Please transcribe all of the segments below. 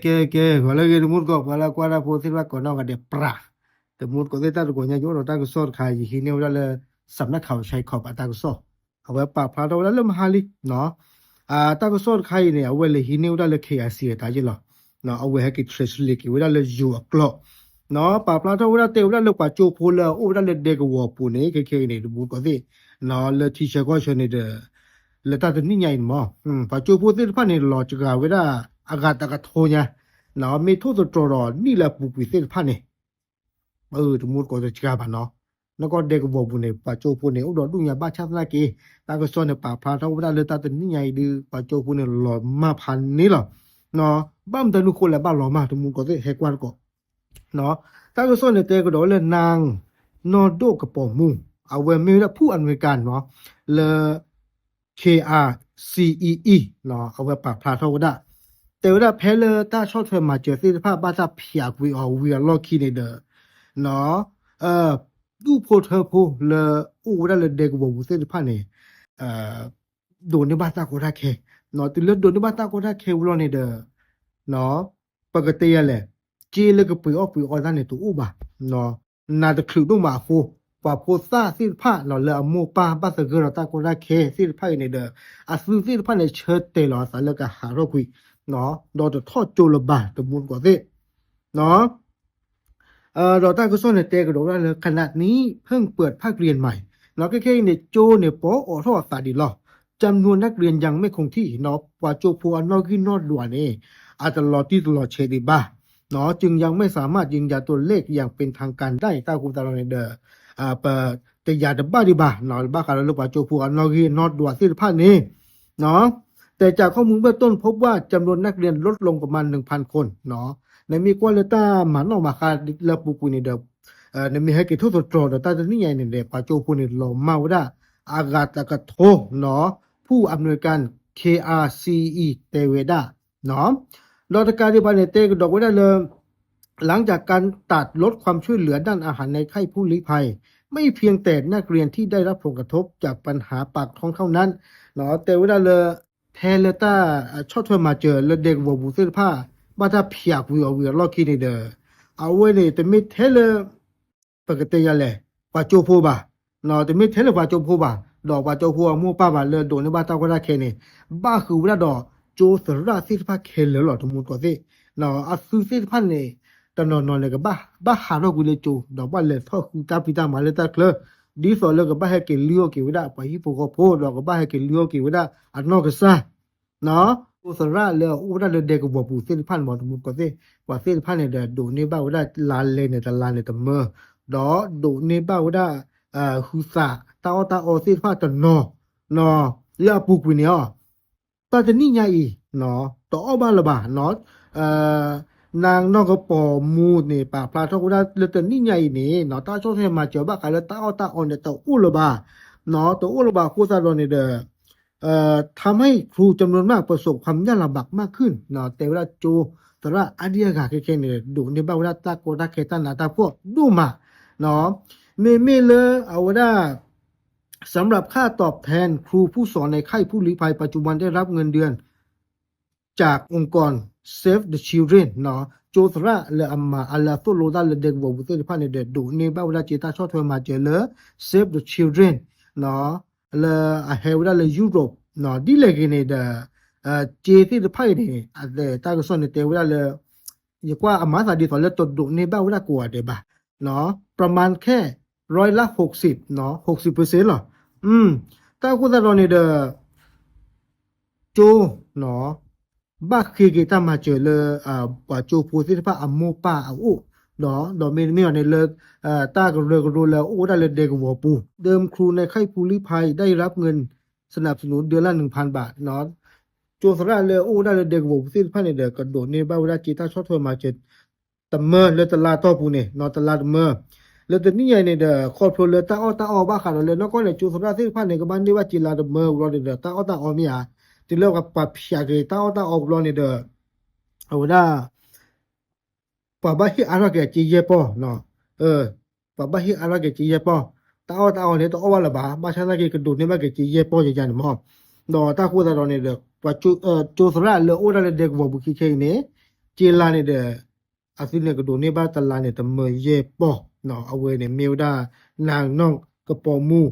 ကဲ ကဲ ဂီၤလၢအဂ့ၤ တမူတကိး ပှၤလၢကွၢ်တၢ်ဖိသ့ၣ်တဖၣ်ကိးနီၢ်ဂၤဒဲး ပြး တမူတကိးသ့ၣ် တၢ်တကိးညါ ယအိၣ်ဒီးတၢ်ကစီၣ်တခါ ယဟံးန့ၢ်ဝဲဒၣ်လၢ စးမၠၣ်ခး ဆဲးခီး အတၢ်ကစီၣ် အဝဲပာ်ဖျါထီၣ်ဝဲဒၣ်လၢမဟါလံ တၢ်ကစီၣ်တခါအံၤန့ၣ် အဝဲလဲၤဟံးန့ၢ်ဝဲဒၣ်လၢ KIC အတၢ်ယ့ၢ်လီၤ. အဝဲဟဲက့ၤ translate က့ၤဝဲဒၣ်လၢယိၤအကျိာ် ပာ်ဖျါထီၣ်ဝဲဒၣ် တဲဝဲဒၣ်လၢပှၤကၠိဖိလၢအအိၣ်ဝဲဒၣ်လၢဒဲကဝီၤပူၤန့ၣ် ခဲခဲအံၤန့ၣ် တမူတကိးသ့ၣ် လၢထံဆၢကီၢ်ဆၢန့ၣ်ဒီး လၢတၢ်တနံၣ်ညါအံၤန့ၣ်မ့ၢ် ပှၤကၠိဖိသ့ၣ်တဖၣ်န့ၣ် လီၤစှၤဝဲဒၣ် အဂၤတကထိညါ မ့ၢ်ထိၣ်သတြီၤဒီးနံၣ်လၢအပူၤကွံာ်သ့ၣ်တဖၣ်န့ၣ် တမူတကိးတစှၤဘၣ်နီၤ. နကီၢ်ဒဲကဝီၤပူၤန့ၣ် ပှၤကၠိဖိန့ၣ် အိၣ်ဒီးဒူၣ်ညါဘၣ်ဆၣ်သနာ်က့ တၢ်ကစီၣ်န့ၣ် ပာ်ဖျါထီၣ်ဝဲဒၣ်လၢတၢ်တနံၣ်ညါအံၤဒီး ပှၤကၠိဖိန့ၣ် လီၤမၢ်ဖးန့ၣ်လီၤ. ဘၣ်မတၤနုၤဃိလဲၣ် ဘၣ်လီၤမၢ် တမူတကိးသ့ၣ် ဟဲကွၢ်တကိး တၢ်ကစီၣ်န့ၣ် တဲကဒီးဝဲလၢ နၢင်း နီၢ်ဒိၣ်ကပီၤမူ အဝဲမ့ၢ်ဝဲဒၣ်ဖုၣ်အမဲရကၤနီၤ လၢ KICEE အဝဲပာ်ဖျါထီၣ်ဝဲဒၣ် တဲဝဲဒၣ်ဖဲလၢတၢ်ဆီၣ်ထွဲမၤစၢၤသ့ၣ်တဖၣ် ဘၣ်တၢ်ဖျးကွံာ်အီၤဝံၤအလီၢ်ခံန့ၣ်ဒီး ဒူၣ်ဖိထၢဖိလၢအိၣ်ဝဲဒၣ်လၢဒဲကဝီၤပူၤသ့ၣ်တဖၣ်န့ၣ် ဒိးန့ၢ်ဘၣ်တၢ်ကီတၢ်ခဲ, တုၤလၢဒိးန့ၢ်ဘၣ်တၢ်ကီတၢ်ခဲဝံၤလီၤန့ၣ်ဒီး ပကတဲယၤလဲၣ်, စ့လၢကပှ့ၤအီၣ်ပှ့ၤအီသ့ၣ်န့ၣ်တအိၣ်ဘၣ်, နးတချုးဒိၣ်မးအဃိ, ပှၤဖိသၣ်သ့ၣ်တဖၣ်လၢအမိၢ်ပၢ်ဘၣ်သဂၢၢ်ဒီးတၢ်ကီတၢ်ခဲသ့ၣ်တဖၣ်အံၤန့ၣ်ဒီး အသုသ့ၣ်တဖၣ်န့ၣ် ဆၢတဲာ်လီၤအသးလၢကဟးထီၣ်ကွံာ် ဒီးတထီၣ်ကၠိလၢၤဘၣ် တမူတကိးသ့ၣ် ဒီးတၢ်ကစီၣ်န့ၣ် တဲကဒီးဝဲဒၣ်လၢ ขณะนี้เพิ่งเปิดภาคเรียนใหม่ ခဲခဲအံၤန့ၣ် ကၠိန့ၣ်ပအိးထီၣ်အသးဒံးလီၤ, จำนวนนักเรียนยังไม่คงที่ ပှၤကၠိဖိအနီၣ်ဂံၢ်နီၣ်ဒွးန့ၣ် အတလီၤတံၢ်တလီၤဆဲးဒံးဘၣ်, จึงยังไม่สามารถยืนยันตัวเลขอย่างเป็นทางการได้ တၢ်ဃိသတးဒီးန့ၣ်ဒီး ပတယာ်တဘၣ်ဒံးဘၣ်, ဘၣ်ဃးဒီးလၢပှၤကၠိဖိအနီၣ်ဂံၢ်နီၣ်ဒွးသ့ၣ်တဖၣ်န့ၣ် แต่จากข้อมูลเบื้องต้นพบว่าจำนวนนักเรียนลดลงประมาณหนึ่งพันคน နမ့ၢ်ကွၢ်လၢတၢ်မၤနီၣ်မၤဃါလၢအပူၤကွံာ်န့ၣ်ဒီး နမ့ၢ်ဟဲက့ၤထိၣ်သတြီၤဒီးတၢ်တနံၣ်ညါအံၤန့ၣ်ဒီး ပှၤကၠိဖိန့ၣ် လီၤမၢ်ဝဲဒၣ် အဂၤတကထိ ဖုၣ်အမဲရကၤ KICEE တဲဝဲဒၣ် ဒီးတကးဒံးဘၣ်န့ၣ် တဲကဒီးဝဲဒၣ်လၢ หลังจากการตัดลดความช่วยเหลือด้านอาหารในค่ายผู้ลี้ภัย ไม่เพียงแต่นักเรียนที่ได้รับผลกระทบจากปัญหาปากท้องเท่านั้น တဲဝဲဒၣ်လၢ ဖဲလၢတၢ်ဆီၣ်ထွဲမၤစၢၤလၢဒဲကဝီၤပူၤသ့ၣ်တဖၣ် ဘၣ်တၢ်ဖျးကွံာ်အီၤဝံၤအလီၢ်ခံန့ၣ်ဒီး အဝဲန့ၣ်တမ့ၢ်ထဲလၢ ပကတဲယၤလဲၣ်, ပှၤကၠိဖိဘၣ်, တမ့ၢ်ထဲလၢပှၤကၠိဖိဘၣ်, ဒီးပှၤကၠိဖိအမိၢ်ပၢ်ဘၣ်လၢဒိးန့ၢ်ဘၣ်တၢ်ကီတၢ်ခဲန့ၣ် ဘၣ်ဃုာ်ဝဲဒၣ်ဒီးကၠိသရၣ်သ့ၣ်တဖၣ်ခဲလၢာ်လီၤ တမူတကိးသ့ၣ်, အသုသ့ၣ်တဖၣ်န့ၣ် တနီၤနီၤန့ၣ် ကဘၣ်ဟးထီၣ်ကွံာ်လၢကၠိ ဒီးဘၣ်လဲၤထီၣ်ဃုတၢ်ဖံးတၢ်မၤလၢတၢ်ချၢ, ဒ်သိးလၢကဘၣ်ဟဲက့ၤလုၢ်အီၣ်က့ၤဝဲဒၣ်ပှၤဟံၣ်ဖိဃီဖိ ဒီးကဘၣ်ဟဲက့ၤလုၢ်အီၣ်က့ၤဝဲဒၣ်အနီၢ်ကစၢ် ကၠိသရၣ်လၢအအိၣ်ဝဲဒၣ်လၢဒဲကဝီၤပူၤသ့ၣ်တဖၣ်န့ၣ်မ့ၢ် တမူတကိးသ့ၣ်, ပှၤသ့ၣ်တဖၣ်န့ၣ်ဒီး ဒိးန့ၢ်ဘၣ်ဝဲဒၣ်လါလဲန့ၣ်တလါန့ၣ်တမၢ, ဒီးဒိးန့ၢ်ဘၣ်ဝဲဒၣ် ဟုသးတၢ်အီၣ်တၢ်အီသ့ၣ်တဖၣ်တနီၤ လၢအပူၤကွံာ်န့ၣ်အီၤ တၢ်တနံၣ်ညါအံၤ တအီၣ်ဘၣ်လၢၤဘၣ်, နနီၢ်ကပီၤမူန့ၣ် ပာ်ဖျါထီၣ်ဝဲဒၣ်လၢတနံၣ်ညါအံၤန့ၣ် တၢ်ဆီၣ်ထွဲမၤစၢၤဘၣ်ဃးလၢတၢ်အီၣ်တၢ်အီန့ၣ် တအိၣ်လၢၤဘၣ်, တအိၣ်လၢၤဘၣ်အဃိသတးဒီးန့ၣ်ဒီး ทำให้ครูจำนวนมากประสบความยากลำบากมากขึ้น တဲဝဲဒၣ်ကၠိသရၣ်အါဒံအါဂၤခဲခဲန့ၣ် ဒိးန့ၢ်ဘၣ်ဝဲဒၣ်တၢ်ကီတၢ်ခဲတၢ်နးတၢ်ဖှီၣ်ဒိၣ်မး, မ့မ့ၢ်လၢအဝဲဒၣ် สำหรับค่าตอบแทนครูผู้สอนในค่ายผู้ลี้ภัย ปัจจุบันได้รับเงินเดือนจากองค์กร Save the Children ကၠိသရၣ်လၢအမၤအလၢအသိၣ်လိတၢ်လၢဒဲကဝီၤပူၤသ့ၣ်တဖၣ်န့ၣ်ဒီး ဒိးန့ၢ်ဘၣ်ဝဲဒၣ်က့ၤတၢ်ဆီၣ်ထွဲမၤစၢၤလၢ Save the Children လၢအဟဲဝဲဒၣ်လၢ Europe ဒ်လဲၣ်ဂ့ၤန့ၣ်ဒီး ကၠိသ့ၣ်တဖၣ်အံၤန့ၣ် တၢ်ကစီၣ်န့ၣ်တဲဝဲဒၣ်လၢ ယကွၢ်အမၤသးဒ်သိးလၢတဒိးန့ၢ်ဘၣ်ဝဲဒၣ်ကိးဂၤဒဲးဘၣ်, ประมาณแค่ร้อยละหกสิบ หกสิบเปอร์เซ็นต์ လီၤ. တၢ်အဃိသတးဒီးန့ၣ်ဒီး ကၠိ ဘၣ်ဃ့က့ၤတၢ်မၤစၢၤလၢ ပှၤကၠိဖိသ့ၣ်တဖၣ်အမိၢ်ပၢ်အအိၣ်, ဒီး ဒီးမ့တမ့ၢ်အီၤန့ၣ်လၢ တၢ်ကရၢကရိလၢအအိၣ်ဝဲဒၣ်လၢဒဲကဝီၤပူၤ เดิมครูในค่ายผู้ลี้ภัยได้รับเงินสนับสนุนเดือนละหนึ่งพันบาท ကၠိသရၣ်လၢအအိၣ်ဝဲဒၣ်လၢဒဲကဝီၤပူၤသ့ၣ်တဖၣ်န့ၣ်ဒီး ကဒိးန့ၢ်ဘၣ်ဝဲဒၣ်က့ၤတၢ်ဆီၣ်ထွဲမၤစၢၤ တမၢလၢတလါတီၢ်ပူၤန့ၣ် တလါတမၢ, လၢတနံၣ်ညါအံၤန့ၣ်ဒီး ခီဖျိလၢတၢ်အီၣ်တၢ်အီဘၣ်ဃးဒီးလၢနီၢ်ကီၢ်န့ၣ် ကၠိသရၣ်သ့ၣ်တဖၣ်န့ၣ် ကဘၣ်န့ၢ်ဘၣ်က့ၤလါတမၢဝံၤလီၤန့ၣ်ဒီး တၢ်အီၣ်တၢ်အီမ့ၢ်ဧါ, တုၤလၢပှၤဖျးက့ၤတၢ်အီၣ်တၢ်အီဝံၤလီၤန့ၣ်ဒီး အဝဲဒၣ် ပှၤဘၣ်ဟ့ၣ်အါထီၣ်က့ၤအစ့ယဲၢ်ပီၢ်, ပှၤဘၣ်ဟ့ၣ်အါထီၣ်က့ၤစ့ယဲၢ်ပီၢ်, တၢ်အီၣ်တၢ်အီန့ၣ် တအီၣ်ဘၣ်လၢၤဘၣ်, ဘၣ်ဆၣ်သနာ်က့ ကဒိးန့ၢ်ဘၣ်က့ၤစ့ယဲၢ်ပီၢ်ယၤန့ၣ်မ့ၢ်, ဒီးတၢ်ဃိသတးဒီးန့ၣ်ဒီး ပှၤကၠိသရၣ်လၢအအိၣ်ဝဲဒၣ်လၢဒဲကဝီၤပူၤခဲခဲအံၤန့ၣ်, က့လါန့ၣ်ဒီး အသုန့ၣ်ကဒိးန့ၢ်ဘၣ်တလါန့ၣ် တမၢယဲၢ်ပီၢ်, အဝဲန့ၣ်မ့ၢ်ဝဲဒၣ် နၤနီၢ်ကပီၤမူ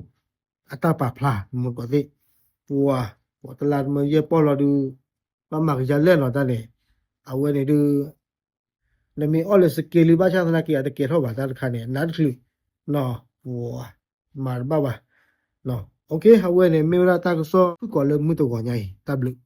အတၢ်ပာ်ဖျါ မုၢ်ကီးသ့ၣ်, ပှၤ ပှၤတလါတမၢယဲၢ်ပီၢ်လီၤဒုး ဘၣ်မၤကယၤလဲၣ်နီၤတၢ်န့ၣ်, အဝဲန့ၣ်ဒုး နမ့ၢ်အီၣ်လၢစကဲလံဘၣ်ဆၣ်သနာ်က့ အတကဲထီၣ်ဘၣ်တၢ်တခါန့ၣ် နးတချုး, ပှၤ မၤတဘၣ်ဘၣ်, အဝဲန့ၣ်မ့ၢ်ဝဲဒၣ်တၢ်ကစီၣ်ဖုၣ်ကိာ်လၢမုၢ်တဂီၤညါအံၤ တၢ်ဘျုး